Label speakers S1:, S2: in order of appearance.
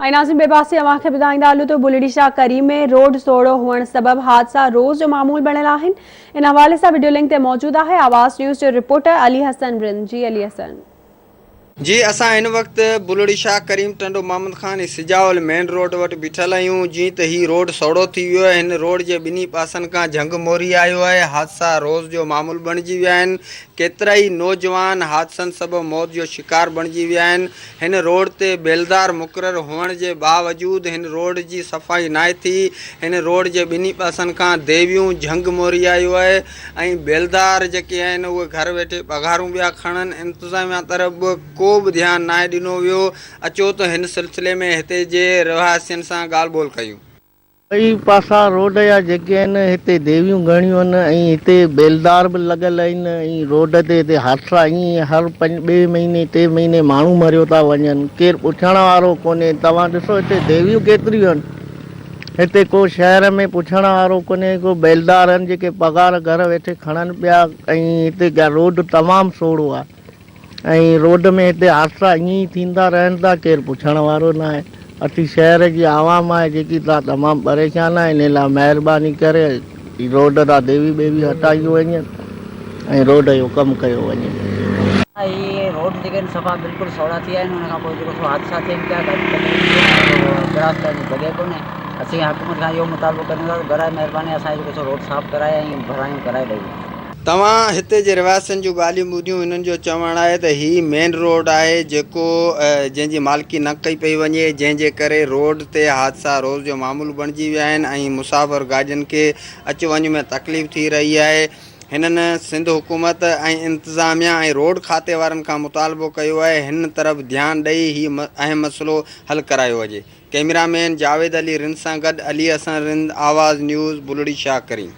S1: ۽ ناظرين ٻئي پاسي اوهان کي ٻڌائيندا هلون ته بلڙي شاهه ڪريم ۾ روڊ سوڙهو هئڻ سبب حادثا روز جو معمول بڻيل آهن ان حوالي سان وڊيو لنڪ تي موجود آهي آواز نيوز جو رپورٽر علي حسن رند جي علي حسن.
S2: جي اسان هن وقت بلڙي شاهه ڪريم ٽنڊو محمد خان ۽ سجاول مين روڊ وٽ بيٺل آهيون جيئن ته هي روڊ سوڙهو ٿي ويو آهي هن روڊ جي ٻنهي پاسن کان جهنگ موري آيو آهي حادثا روز جو معمول بڻجي ويا آهن ڪيترائي نوجوان حادثن سبب موت جو شڪار بڻجي ويا آهن هن روڊ تي بيلدار مقرر هئڻ جي باوجود هن روڊ جي صفائي ناهي ٿي هن روڊ جي ٻنهي پاسن کان ديويون جهنگ موري آيو آهي ۽ بيلدار جيڪي آهن اهي گهر ويٺي پگهارون پيا کڻن، انتظاميا طرف به ڪو به ڌيان ناهي ڏنو ويو، اچو ته هن سلسلي ۾ هتي جي رهواسين سان ڳالهه ٻولهه ڪيون.
S3: ٻئي پاسا روڊ جا جيڪي آهن هتي ديويون گهڻيون آهن ۽ هتي بيلدار به لڳل آهن ۽ روڊ تي هتي حادثا ائين ئي هر پنج ٻئي مهيني ٽي مهيني ماڻهو مريو ٿا وڃن ڪير پڇڻ وارو ڪونهي توهان ڏسو هتي ديويون ڪيتريون آهن. هتي ڪو شهر ۾ پڇڻ وارو ڪونهي ڪو بيلدار آهن جيڪي پگهار گهر ويٺي کڻن پيا ۽ هتي روڊ تمام سوڙهو آهي ۽ روڊ ۾ هتي حادثا ائين ئي ٿيندا رهن ٿا ڪير پڇڻ وارو ناهي اسين شهر جي عوام آهي جيڪي ته تمام پريشان آهي انهي لاء مهرباني ڪري روڊ تان ديوي ٻيوي هٽايون وڃن ۽ روڊ جو ڪم ڪيو وڃي.
S4: هي روڊ جيڪي آهن صفا بلڪل سوڙها ٿي ويا آهن ان کان پوء جيڪو سو حادثا ٿين پيا گاڏيون ٽڪرائجي ٿيون ۽ ڪراس ڪرڻ جي جڳهه ڪونهي اسين حڪومت کان اهو مطالبو ڪريون ٿا ته براء مهرباني اسان جو جيڪو سو روڊ صاف ڪرائي ۽ ڀرايون ڪرائي ڏئي.
S2: توهان هتي جي رهواسين جون ڳالهيون ٻڌيون هنن جو چوڻ آهي ته هي مين روڊ آهي جيڪو جنهن جي مالڪي نه ڪئي پئي وڃي جنهن جي ڪري روڊ تي حادثا روز جو معمول بڻجي ويا آهن ۽ مسافر گاڏين کي اچ وڃ ۾ تڪليف ٿي رهي آهي هنن سنڌ حڪومت ۽ انتظاميا ۽ روڊ کاتي وارن کان مطالبو ڪيو آهي هن طرف ڌيان ڏئي هي اهم مسئلو حل ڪرايو وڃي ڪئميرا مين جاويد علي رند سان گڏ علي حسن رند آواز نيوز بلڙي شاهه ڪريم.